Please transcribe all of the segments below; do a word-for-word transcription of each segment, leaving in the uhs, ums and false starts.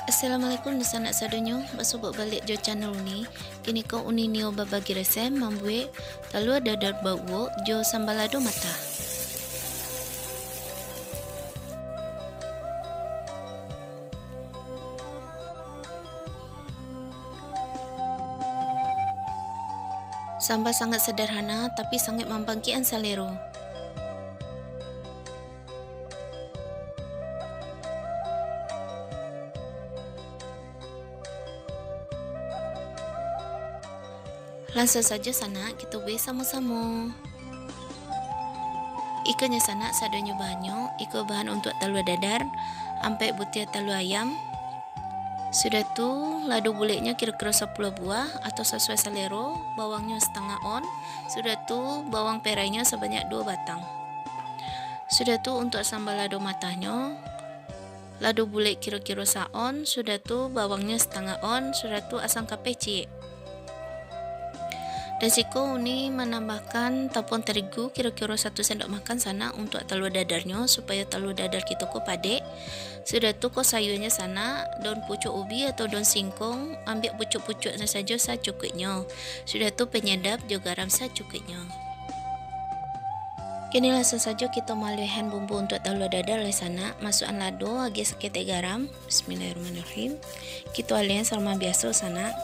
Assalamualaikum dunsanak sadonyo, basobok baliak jo channel Uni. Kiniko Uni nio babagi resep mambuek talua dadar bauwok jo samba lado matah. Samba sangat sederhana, tapi sangat mambangkikkan salero. Langsung sajo sanak, kito buek samo-samo. Ikonyo sanak sadonyo bahannyo, iko bahan untuak talua dadar, ampek butia talua ayam. Sudah tu, lado buleknyo kiro-kiro sapuluah buah atau sasuai salero, bawangnyo satangah on. Sudah tu, bawang perainyo sabanyak duo batang. Sudah tu, untuak samba lado matahnyo, lado bulek kiro-kiro sa-on, sudah tu bawangnyo satangah on, sudah tu asam kapeh ciek. Dan siko Uni manambahkan tapung tarigu kiro-kiro satu sendok makan sanak untuak talua dadarnyo, supayo talua dadar kito ko padek. Sudah tu ko sayuanyo sanak, daun pucuak ubi atau daun singkong, ambiak pucuak-pucuaknyo sajo sacukuiknyo. Sudah tu penyedap jo garam sacukuiknyo. Kini langsung sajo kito maaluihan bumbu untuak talua dadar lai sanak, masuakan lado, agiah saketek garam. Bismillahirrahmanirrahim. Kito aluihan samo biaso sanak.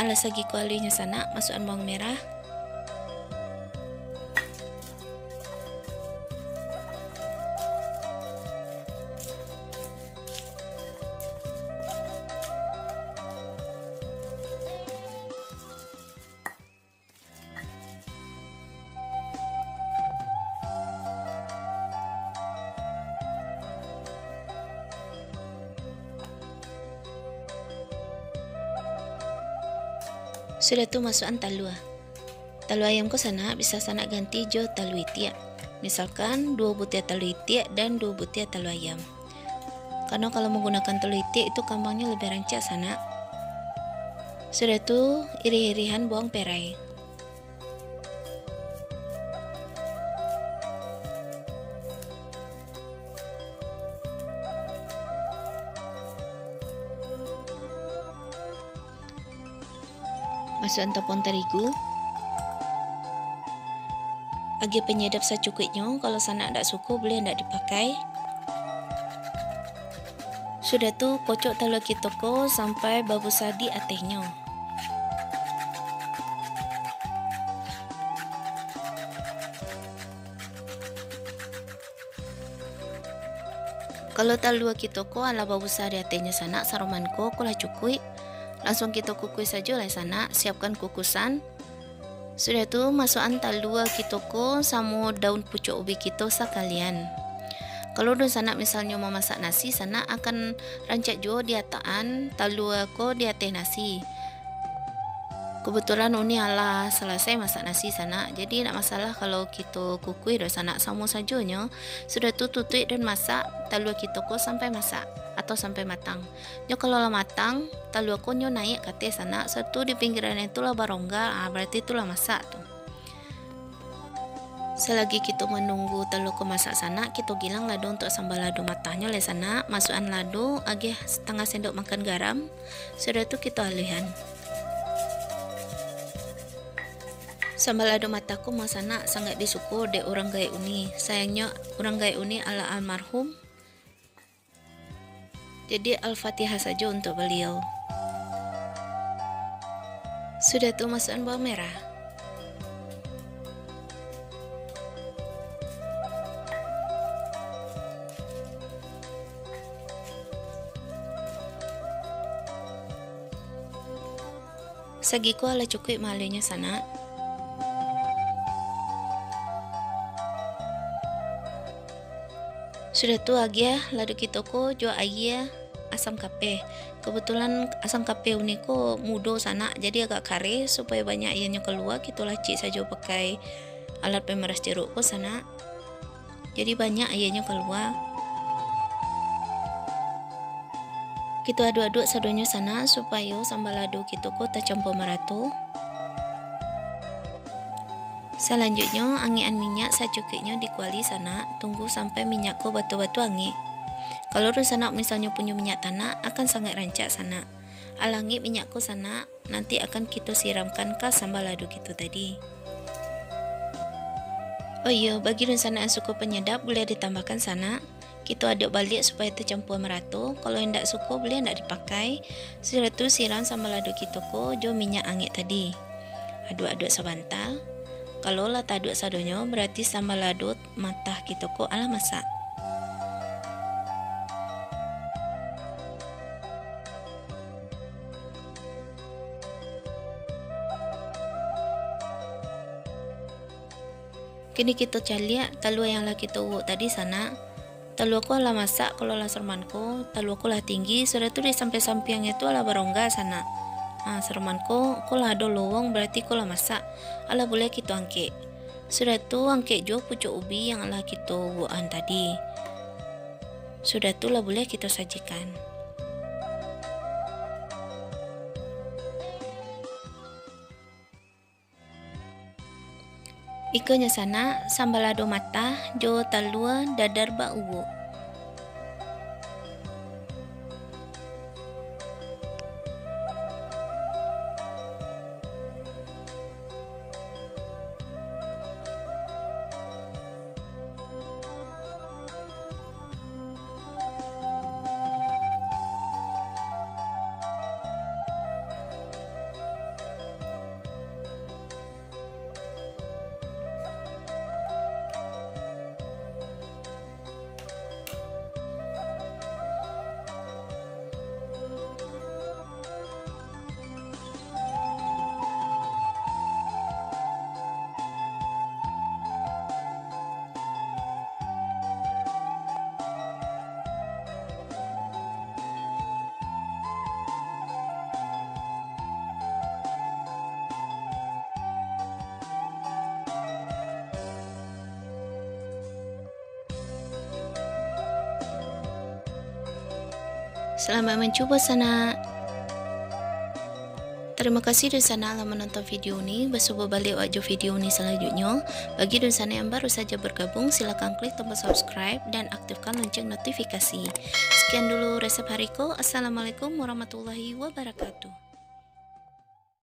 Alah sagiko aluihnyo sanak, masuakan bawang merah. Sudah tu masuakan talua. Talua ayam ko sanak bisa sanak ganti jo talua itiak. Misalkan duo butia talua itiak dan duo butia talua ayam. Karano kalau manggunakan talua itiak itu kambangnyo labiah rancak sanak. Sudah tu, irih-irihan bawang perai. Masuakan tapung tarigu. Agiah penyedap sacukuiknyo, kalau sanak ndak suko, buliah ndak dipakai. Sudah tu, kocok talua kito ko sampai babusa di atehnyo. Kalau talua kito ko alah babusa di atehnyo sanak, saroman ko, ko lah cukuik. Langsung kito kukuih sajo lai sanak, siapkan kukusan. Sudah tu, masuakan talua kito ko samo daun pucuak ubi kito sakalian. Kalau dunsanak misalnyo mamasak nasi, sanak akan rancak juo diatakan talua ko di ateh nasi. Kebetulan Uni alah salasai masak nasi sanak, jadi ndak masalah kalau kito kukuih doh sanak, samo sajonyo. Sudah tu tutuik dan masak talua kito ko sampai masak atau sampai matang. Nyo kalau lah matang, talua ko nyo naiak ka ateh sanak, sudah tu di pinggiran itu lah barongga, ah, berarti tu lah masak tu. Salagi kito manunggu talua ko masak sanak, kito gilang lado untuak samba lado matahnyo lai sanak, masuakan lado, agiah satangah sendok makan garam, sudah tu kito aluihan. Samba lado matah ko mah sanak sangaik disuko dek urang gaek Uni. Sayangnyo, urang gaek Uni alah almarhum. Jadi, Al-Fatihah sajo untuak baliau. Sudah tu, masuakan bawang merah. Sagiko alah cukuik maaluihnyo sanak. Sudah tu agiah lado kito ko jo aia asam kapeh. Kebetulan asam kapeh Uni ko mudo sanak, jadi agak kareh, supayo banyak aianyo kalua, kito lacik sajo pakai alat pemeras jeruk ko sanak. Jadi banyak aianyo kalua. Kito aduak-aduak sadonyo sanak, supayo samba lado kito ko tacampua marato. Salanjuiknyo, angekan minyak sacukuiknyo di kuali sanak, tunggu sampai minyak ko batua-batua angek. Kalau dunsanak misalnyo punyo minyak tanak, akan sangaik rancak sanak. Alah angek minyak ko sanak, nanti akan kito siramkan ka samba lado kito tadi. Oh iyo, bagi dunsanak yang suko panyadap, buliah ditambahkan sanak. Kito aduk baliak supayo tacampua marato. Kalau indak suko, buliah indak dipakai. Sudah tu, siram samba lado kito ko jo minyak angek tadi. Aduak-aduak sabanta. Kalau lah taaduak sadonyo, barati samba lado matah kito ko alah masak. Kini kito caliak talua yang lah kito uwok tadi sanak. Talua ko lah masak, kalau lah saruman ko, talua ko lah tinggi, sudah tu di sampiang-sampiangnyo tu alah barongga sanak. Ha, saruman ko, ko lah ado lowong, barati ko lah masak. Alah buliah kito angkek. Sudah tu angkek juo pucuak ubi yang lah kito uwokan tadi. Sudah tu lah buliah kito sajikan. Ikonyo sanak, samba lado matah jo talua dadar bauwok. Selamat mancubo, sanak. Tarimo kasih dunsanak lah manonton video ni. Basubo baliak awak jo video ni salanjuiknyo. Bagi dunsanak yang baru saja bergabung, silakan klik tombol subscribe dan aktifkan lonceng notifikasi. Sekian dulu resep hari ko. Assalamualaikum warahmatullahi wabarakatuh.